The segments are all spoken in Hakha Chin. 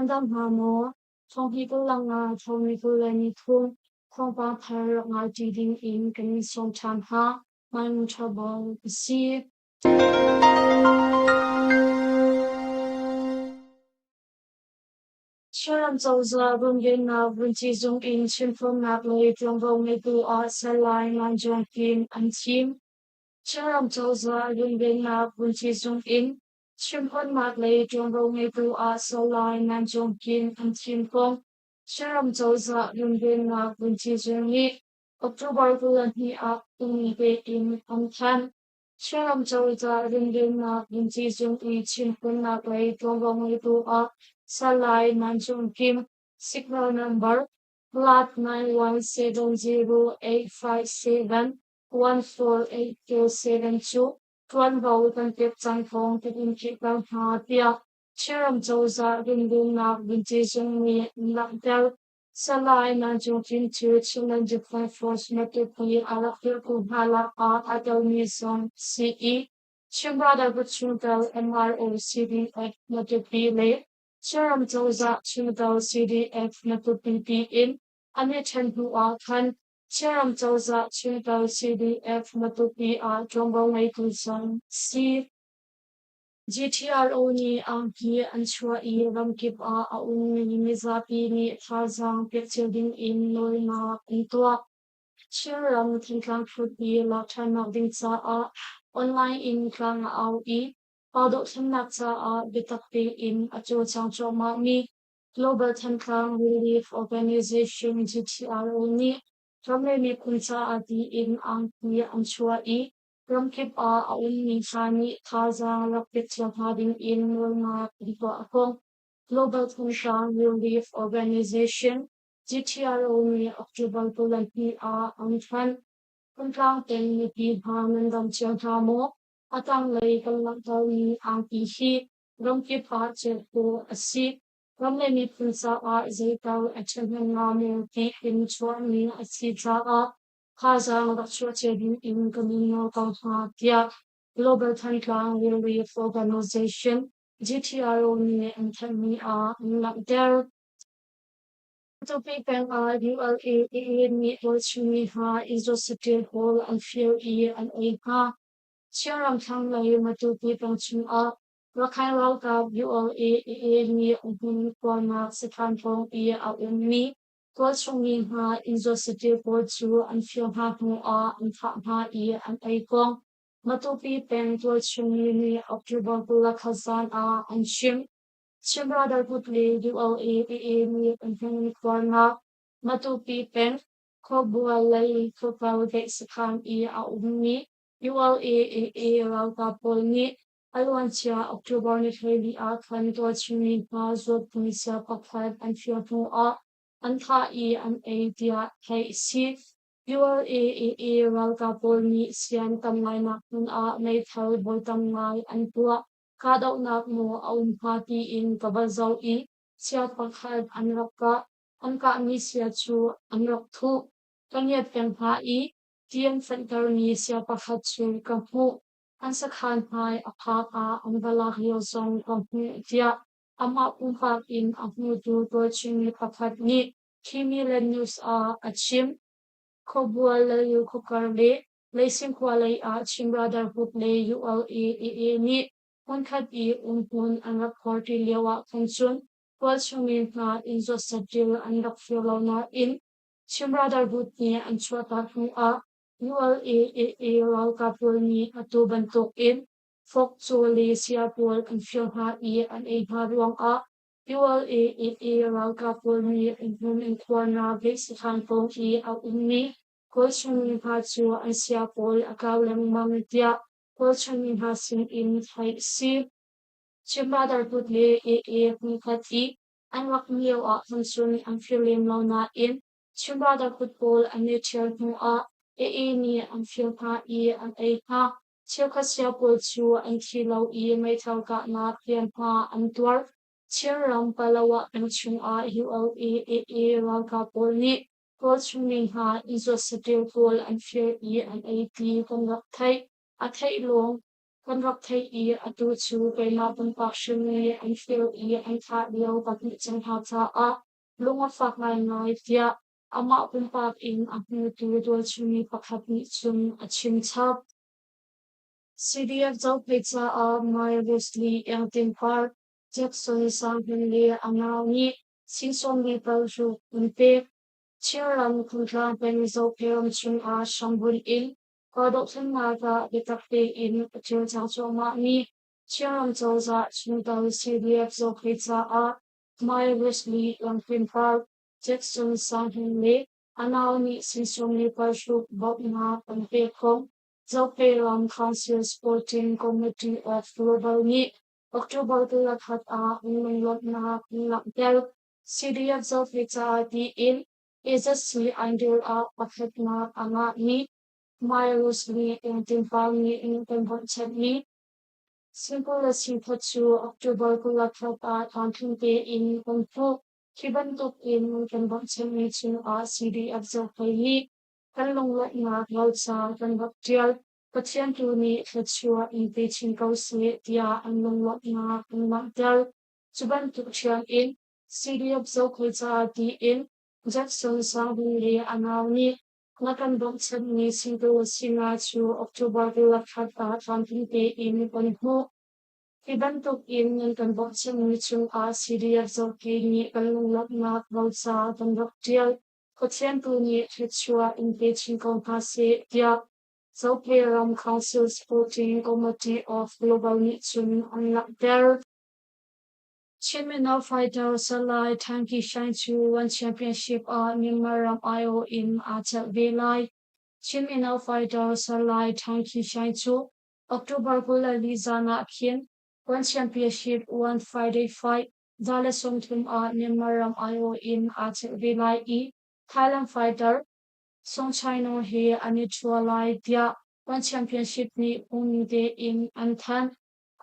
An dam hna maw? Thawnghi 25, thawngni 23, thawngpang thar rak ngaiṭi ding in kan in sawm ṭhan hna. Maimu ṭha bawng a si. Chinram cozah runvennak vunci zung in chimfawmnak lei ṭuanvo ngeitu ah Salai Ngan Jong Kim an thim. Chinram cozah runvennak vunci zung in chimhawnnak lei ṭuanvo ngeitu ah Salai Ngan Jong Kim an thim kong Chinram cozah runvennak vunci zung nih October 22 ah tung tein an thanh. Chinram cozah runvennak vunci zung i chimhawnnak lei ṭuanvo ngeitu ah Salai Ngan Jong Kim, signal number Plat 9170857 14827 cu ṭuanvo kan pek cang thawng kan in theihter hna tiah Chinram cozah runvennak vunci zung nih an langhter. Salai Nan Cung Cin cu Chinland Defense Force Matupi a rak dirhtu hna lakah aa telmi zong a si i Chin Brotherhood chungtel MRO CDF Matupi le Chinram cozah chungtel CDF Matupi tiin an i ṭhen hnu ah khan Chinram cozah chungtel CDF Matupi ah ṭuanvo ngeitu zong a si. GTRO nih angki an chuah i ramkip ah a ummi mizapi nih thazaang pek cio dingin nawlnak an tuah. Chinram Thantlang khuapi lak ṭhannak ding caah online in tlang a au i pa dohthlennak caah biatak tein a cawlcang cuahmahmi Global Thantlang Relief Organization GTRO nih ram le miphun caah tiin angki an chuah i ramkip ah a ummi hna nih thazaang rak pek cio hna dingin nawlnak an tuah kong Global Thantlang Relief Organization GTRO nih October 22 ah an thanh. Thantlang peng mipi hna nan dam cio hna maw? A tanglei kan langhtermi angki hi ramkip ah cel khawh a si. Ram le miphun caah zeital a ṭhahnem hnga maw tiin chuahmi a si caah thazaang rak chuah cio ding in kan in nawl ko hna tiah Global Thantlang Relief Organization GTRO nih an thanhmi ah an langhter. Tupi peng ah ULA nih tualchungmi hna Izo Saṭil pawl an fir i an ei hna. Chinram thlanglei Matupi peng chungah Rakhine ralkap ULA nih hmun khuarnak sakhan pawng i a ummi tualchungmi hna Izo Saṭil pawl cu an fir hna hnuah an thah hna i an ei kong Matupi peng tualchungmi nih October 21 zan ah an chim. Chin Brotherhood le ULA nih an hman khuarnak Matupi peng Khuabual lei Khuapau daih sakhan i a ummi ULA ralkap pawl nih a luancia October ni 12 ah khan tualchungmi hna zuatpui sia pakhat an fir hnuah an thah i an ei tiah theih a si. ULA ralkap pawl nih sian tam ngainak hmun ah meithal vawi tam ngai an tuah. Kahdohnak maw a um hnga tiin ka va zoh i sia pakhat an rak kah. An kahmi sia cu an rak thuh. Ka ngiat peng hna i ti an fenhtermi sia pakhat cu ka hmuh. An sakhan hmai a phak ah an va lak lio zong ka hmuh tiah amah pumpak in a hmutu tualchungmi pakhat nih Chinland News ah a chim. Khuabual Lalyu khuakar le Leising khua lei ah Chin Brotherhood le ULA nih hmunkhat i umhmun an rak khuarṭi lio ah khan cun tualchungmi hna inn zawt saṭil an rak fir lo nain Chin Brotherhood nih an chuahtak hnu ah ULA ralkap pawl nih atu bantukin fok, caw le sia pawl an fir hna i an ei hna ruangah ULA ralkap pawl nih an hmun an khuarnak Beisakhan pawng i a ummi Kawlchungmi hna cu an sia pawl a kau lengmang tiah Kawlchungmi hna sinin theih a si. Chin Brotherhood le AA hmunkhat i an rak lio ah khan cun an fir lem lo nain Chin Brotherhood pawl an i ṭhial hnuah AA nih an fir hna i an ei hna. Cheukhat sia pawl cu an thi lo i meithal kahnak hliamhma an tuar. Chinram Palawa peng chungah ULA AA ralkap pawl nih Kawlchungmi hna inn zuat saṭil pawl an fir i an ei ti kan rak theih. A theih lawng. Kan rak theih i atu cu keimah pumpak hrim nih an fir i an thlah lio ka hmuh cang hna caah lung a fak ngaingai tiah amah pumpak in a hmutu tualchungmi pakhat nih cun a chim chap. CDF Zophei caah Mai Wesley Iangtin Par, Jackson Sang Hmun le a nau nih singsawm li paruk an pek. Chinram Thantlang peng Zophei ram chungah hrambunh in Kahdohthlennak ah biatak tein a cawlcang cuahmahmi Chinram cozah chungtel CDF Zophei caah Mai Wesley Langtin Par, Jackson Sang Hnin le a nau nih sinsawm le parhruk bawmhnak an pek kong Zophei ram Council Supporting Committee of Global nih October 21 ah an lunglawmhnak an langhter. CDF Zophei caah tiin AZC Idol ah pakhatnak a ngahmi Myros nih Engtinpang nih in kan bawmhchanhmi Simple le Singkhat cu October 23 ah tlamtling tein kan hmuh. Hi bantuk in kan bawmhchanhmi cungah CDF Zophei nih kan lunglawmhnak roca kan rak ṭial. Pathian tu nih thluachuah in pe chin ko seh tiah an lunglawmhnak an langhter. Cu bantuk ṭhiam in CDF Zophei caah tiin Jackson Sangbun le a nau nih na kan bawmhchanhmi Single Singa cu October 23 ah tlamtling tein kan hmuh. Hi bantuk in nan kan bawmhchanhmi cungah CDF Zophei nih kan lunglawmhnak roca kan rak ṭial. Pathian tu nih thluachuah in pe chin ko hna seh tiah Zophei ram Council Supporting Committee of Global nih cun an langhter. Chin Mino fighter Salai Than Ki Shine cu One Championship ah Myanmar ram aiawh in aa celh ve lai. Chin Mino fighter Salai Than Ki Shine cu October 24 zan ah khin One Championship One Friday Fight 130 ah Myanmar ram aiawh in aa celh ve lai i Thailand fighter Song Chai No he an i ṭhua lai tiah One Championship nih phungning tein an thanh.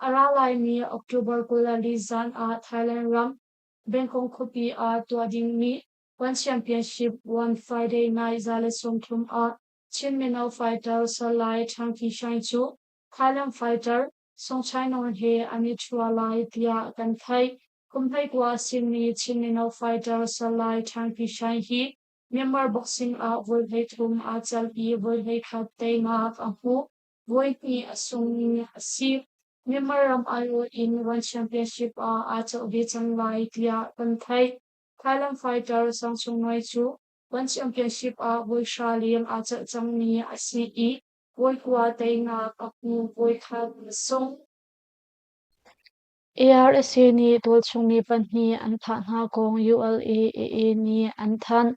A ra laimi October 24 zan ah Thailand ram Bangkok khuapi ah tuah dingmi One Championship One Friday Night 130 ah Chin mino fighter Salai Thang Ki Shine cu Thailand fighter Song Chai Nawn he an i ṭhua lai tiah kan theih. Kum 19 a simi Chin mino fighter Salai Thang Ki Shine hi Myanmar boxing ah voi 13 aa cal i voi 21 teinak a hmuh. Voihnih a sungmi a si. Myanmar ram aiawh in One Championship ah aa cawh ve cang lai tiah kan theih. Thailand fighter Sang Chung Noi cu One Championship ah voi hra leng aa celh cangmi a si i voi kua teinak a hmu voikhat a sung. ARSA nih tualchungmi pahnih an thah hna kong ULA-AA nih an thanh.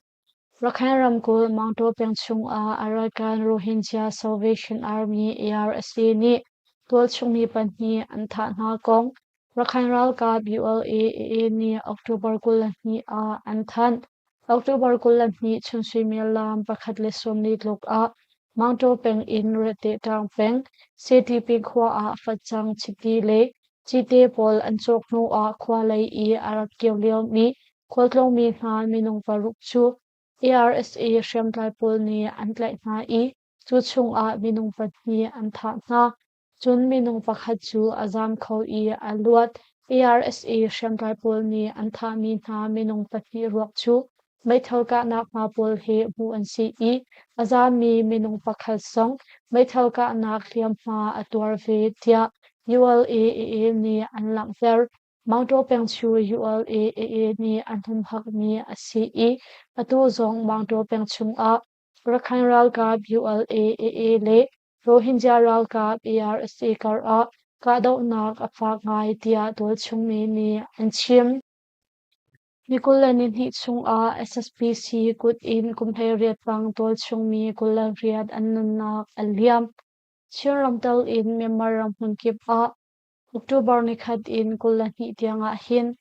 Rakhine ramkulh Maungtaw peng chungah Arakan Rohingya Salvation Army ARSA nih tualchungmi pahnih an thah hna kong Rakhine ralkap ULA-AA nih October 22 ah an thanh. October 22 chun suimilam 1:40 tluk ah Maungtaw peng in Rehteṭaung peng CTP khua ah facang chiti le cite pawl an cawk hnu ah khua lei i a rak kir liomi Khualtlawngmi hna minung paruk cu ARSA hriamtlai pawl nih an tlaih hna i cu chungah minung pahnih an thah hna. Cun minung pakhat cu a zaam kho i a luat. ARSA hriamtlai pawl nih an thahmi hna minung pahnih ruak cu meithal kahnak hma pawl he hmuh an si i a zaammi minung pakhat zong meithal kahnak hliamhma a tuar ve tiah ULA-AA nih an langhter. Maungtaw peng cu ULA-AA nih an humhakmi a si i atu zong Maungtaw peng chungah Rakhine ralkap ULA-AA le Rohingya ralkap ARSA karah kahdohnak a fak ngai tiah tualchungmi nih an chim. Ni 22 chungah SSPC kut in kum 18 tang tualchungmi 28 an nunnak a liam. Chin ramtel in Myanmar ram hmunkip ah October nikhat in 22 tiang ah hin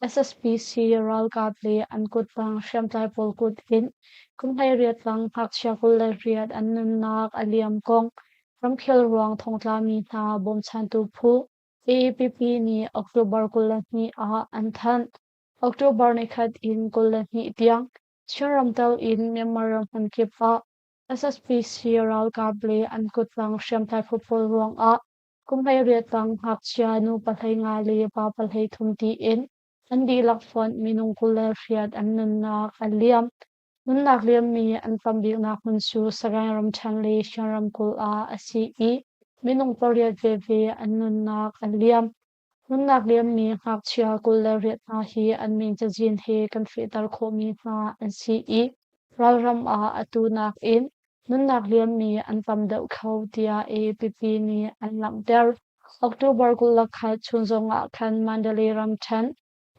SSPC ralkap le an kuttang hriamtlai pawl kut in kum 18 tang ngakchia 28 an nunnak a liam kong ramkhel ruang thongtlami hna bawmchantu phu AAPP nih October 22 ah an thanh. October nikhat in 22 tiang Chin ramtel in Myanmar ram hmunkip ah SSPC ralkap le an kuttang hriamtlai phu pawl ruangah. Kum 18 tang ngakchia nu 15 le pa 13 tiin an dihlak fonh minung 28 an nunnak a liam. Nunnak liammi an tam biknak hmun cu Sagaing ramṭhen le Shan ramkulh ah a si i minung pariat veve an nunnak a liam. Nunnak liammi ngakchia 28 hna hi an min cazin he kan fehter khawhmi hna an si i ralram ah atu nakin nunnak liammi an tam deuh kho tiah AAPP nih an langhter. October 21 chun zongah khan Mandalay ramṭhen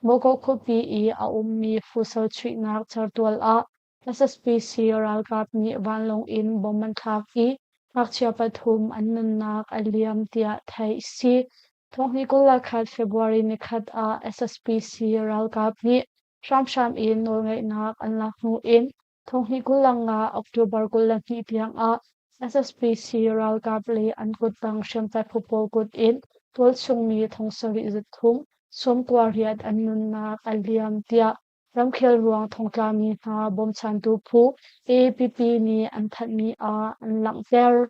Mogok khuapi i a ummi futsal chuihnak certual ah SSPC ralkap nih vanlawng in bomb an thlak i ngakchia pathum an nunnak a liam tiah theih a si. Thonghnih 21 February nikhat ah SSPC ralkap nih hramhram in nawlngeihnak an lak hnu in thonghnih 25 October 22 tiang ah SSPC ralkap le an kuttang hriamtlai phu pawl kut in tualchungmi thong sarih zathum 98 an nunnak a liam tiah ramkhel ruang thongtlami hna bawmchantu phu AAPP nih an thanhmi ah an langhter.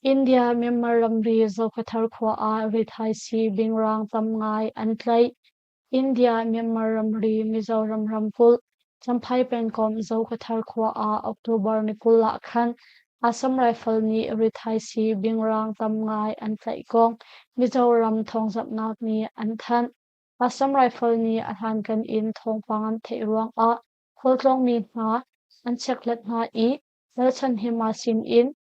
India Myanmar ramri Zokhawthar khua ah rithaisii bingrang tam ngai an tlaih. India Myanmar ramri Mizoram ramkulh Champhai pengkomh Zokhawthar khua ah October ni 20 ah khan Assam Rifle nih rithaisii bingrang tam ngai an tlaih kong Mizoram thawngzamhnak nih an thanh. Assam Rifle nih a hlankan in thawngpang an theih ruangah khualtlawngmi hna an chekhlat hna i Lalchhanhima sinin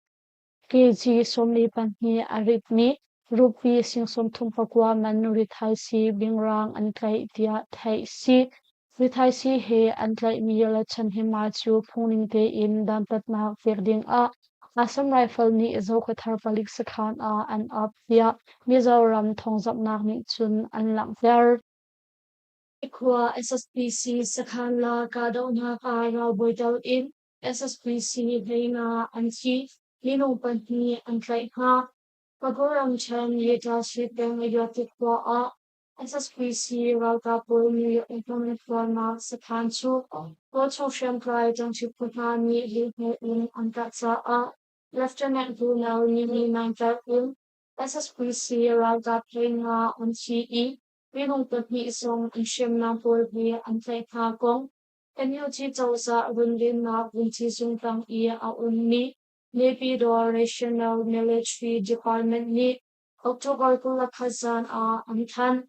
kg 42 a ritmi rupee sing 39 man rithaisii bingrang an tlaih tiah theih a si. Rithaisii he an tlaihmi Lalchhanhima cu phungning tein dantatnak pek dingah Assam Rifle nih Zokhawthar palik sakhan ah an ap tiah Mizoram thawngzamhnak nih cun an langhter. Khua SSPC sakhan la kahdohnak ah ralbawi tel in SSPC hleinga an thi. Minung pahnih an tlaih hna. Pago ramṭhen Yetashi peng Yate khua ah SSPC ralkap pawl nih umhmun khuarnak sakhan cu tualchung hriamtlai ṭangṭi phu hna nih lihmeh in an kah caah Lieutenant Colonel Nini Naing telh in SSPC ralkap hleinga an thi i minung pahnih zong an hriamnam pawl he an tlaih hna kong NUG cozah runvennak vunci zung tang i a ummi Naypyidaw Regional Military Department nih October 21 zan ah an thanh.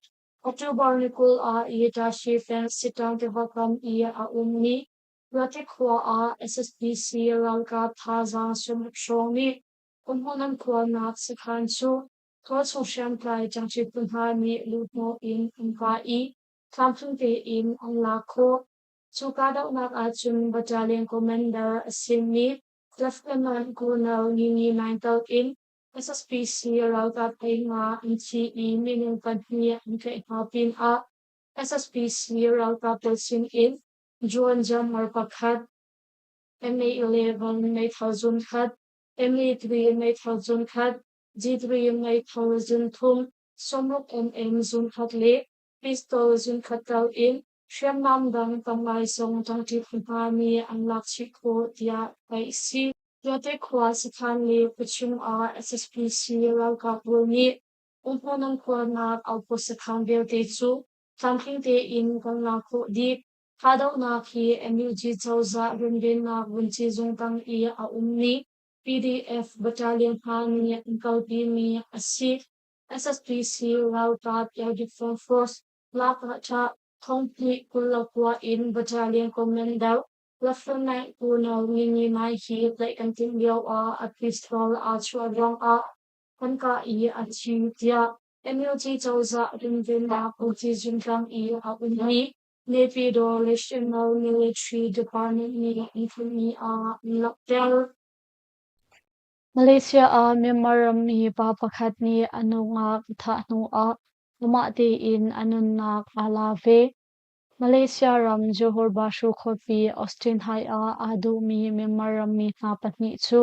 October ni 20 ah Yetashi peng Sitang tiva kam i a ummi Rate khua ah SSPC ralkap thazaang sumruk hrawng nih umhmun an khuarnak sakhan cu tualchung hriamtlai ṭangṭi phu hna nih luhhnawh in an kah i tlamtling tein an lak khawh. Cu kahdohnak ahcun battalion commander a simi Lieutenant Colonel Nini Naing telh in SSPC ralkap hleinga an thi i minung pahnih an tlaih hna pinah SSPC ralkap pawl sinin John Jammer pakhat, MA-11 meithal zunkhat, MA-3 meithal zunkhat, G3 meithal zunthum, 60 mm zunkhat le pistol zunkhat tel in hriamnam dang tam ngai zong ṭangṭi phu hna nih an lak chih khawh tiah theih a si. Tuate khua sakhan le khuachung ah SSPC ralkap pawl nih umhmun an khuarnak outpost sakhan vialte cu tlamtling tein kan lak khawh dih. Kahdohnak hi NUG cozah runvennak vunci zung tang i a ummi PDF battalion hna nih an kalpimi a si. SSPC ralkap Air Defense Force Lakah thonghnih 29 in battalion commander Lieutenant Colonel Nini Nai hi tlaih kan timh lioah a pistol aa chuah ruangah kan kah i a thi tiah NUG cozah runvennak Uci Zungtlang i a ummi Naypyidaw National Military Department nih an thlunmi ah an langhter. Malaysia ah Myanmar rammi pa pakhat nih a nungak a thah hnuah amah tein a nunnak aa la ve. Malaysia ram Johor Bahru khuapi Austin High ah aa duhmi Myanmar rammi hna pahnih cu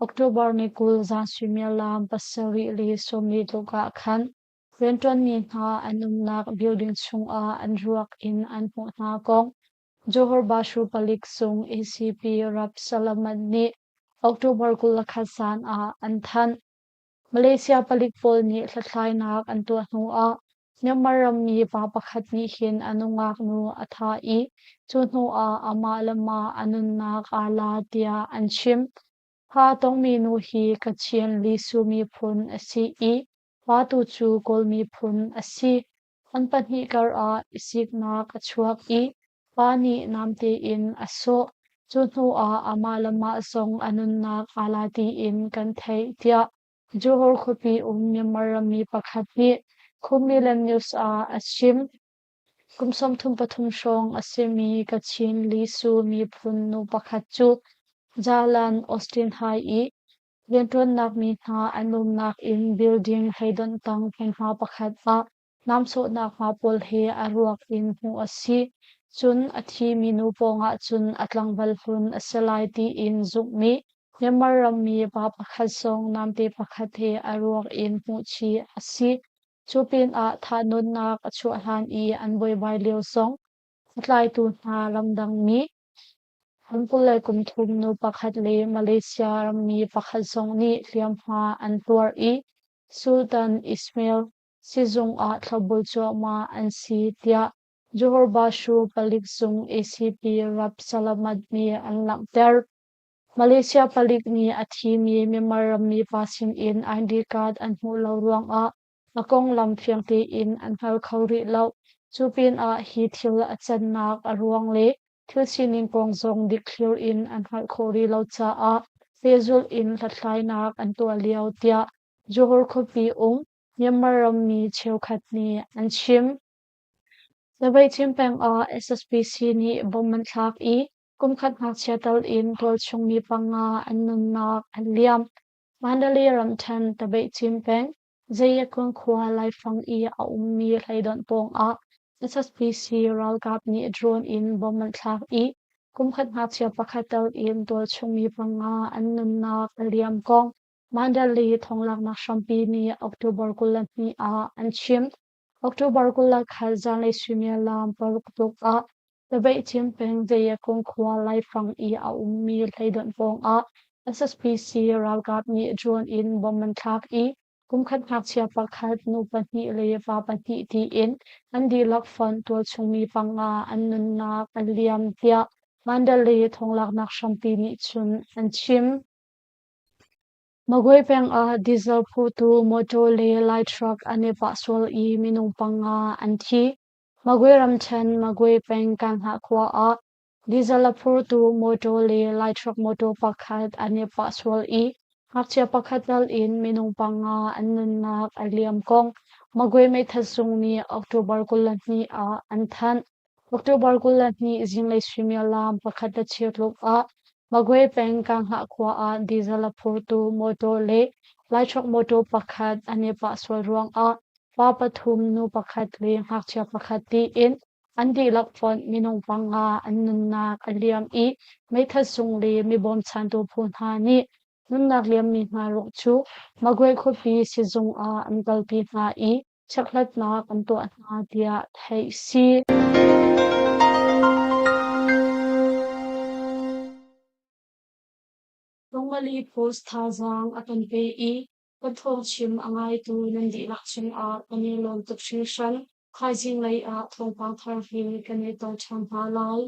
October ni 20 zan suimilam 7:40 tluk ah khan rianṭuanmi hna an umnak building chungah an ruak in an hmuh hna kong Johor Bahru palik zung ACP Rab Salaman nih October 21 zan ah an thanh. Malaysia palik pawl nih hlathlainak an tuah hnu ah Myanmar rammi pa pakhat nih hin a nungak nu a thah i cu hnu ah amah le mah a nunnak aa la tiah an chim. Thah a tongmi nu hi Kachin Lisu miphun a si i pa tu cu Kawl miphun a si. An pahnih karah i siknak a chuak i pa nih namte in a sawh. Cu hnuah amah le mah zong a nunnak aa la tiin kan theih, tiah Johor khuapi um Myanmar rammi pakhat nih Khumiland News ah a chim. Kum 33 hrawng a simi Kachin Lisu miphun nu pakhat cu Jalan Austin High i rianṭuannak mi hna an umnak inn building hleidonh tang hmunhma pakhat ah namsawhnak hma pawl he a ruak in hmuh a si. Cun a thimi nu pawngah cun a tlangval hlun a si lai tiin zumhmi Myanmar rammi pa pakhat zong namte pakhat he a ruak in hmuhchih a si. Cu pinah thahnawnnak a chuah hlan i an buaibai lio zong a tlaitu hna ramdang mi Kum 23 nu pakhat le Malaysia rammi pakhat zong nih hliamhma an tuar i Sultan Ismail sizung ah thlopbul cuahmah an si tiah Johor Bahru palik zung ACP Rab Salamat nih an langhter. Malaysia palik nih a thimi Myanmar rammi pa sinin ID card an hmuh lo ruangah a konglam fiang tein an hngal kho rih lo. Cu pinah hi thil a cannak a ruang le thil sining kong zong dikthliar in an hngalh khawh rih lo caah pehzulh in hlathlainak an tuah lio tiah Johor khuapi um Myanmar rammi cheukhat nih an chim. Tabaihcin peng ah SSPC nih bomb an thlak i kumkhat ngakchia tal in tualchung mi panga an nunnak an liam. Mandalay ramṭhen Tabaihcin peng Zayakun khua laifang i a ummi hleidonh pawngah SSPC ralkap nih drone in bomb an thlak i kumkhat ngakchia pakhat tal in tualchung mi panga an nunnak a liam kong Mandalay thonglaknak hrampi nih October 22 ah an chim. October 21 zanlei suimilam paruk tluk ah Tabaihcin peng Zayakung khua laifang i a ummi hleidonh pawngah SSPC ralkap nih drone in bomb an thlak i kumkhat ngakchia pakhat, nu pahnih le pa pahnih tiin an dihlak fonh tualchung mi panga an nunnak an liam tiah Mandalay thonglaknak hrampi nih cun an chim. Magway peng ah diesel phurtu mawṭaw le light truck an i pah sual i minung panga an thi. Magway ramṭhen Magway peng Kanghah khua ah diesel a phurtu mawṭaw le light truck mawṭaw pakhat an i pah sual i ngakchia pakhat tal in minung panga an nunnak a liam kong Magway meithat zung nih October 22 ah an thanh. October 22 zinglei suimilam pakhat le cheu tluk ah Magway peng Kanghah khua ah diesel a phurtu mawṭaw le laiṭhawk mawṭaw pakhat an i pah sual ruangah pa pathum, nu pakhat le ngakchia pakhat tiin an dihlak fonh minung panga an nunnak a liam i meithat sung le mi bawmchantu phu hna nih nunnak liammi hna ruak cu Magway khuapi sizung ah an kalpi hna i chekhlatnak an tuah hna tiah theih si. Lungmali Post thazaang a kan pe i kan thawngchim a ngaitu nan dihlak cungah kan i lawm tuk hringhran. Thaizing lei ah thawngpang thar he kan i ton ṭhan hna lai.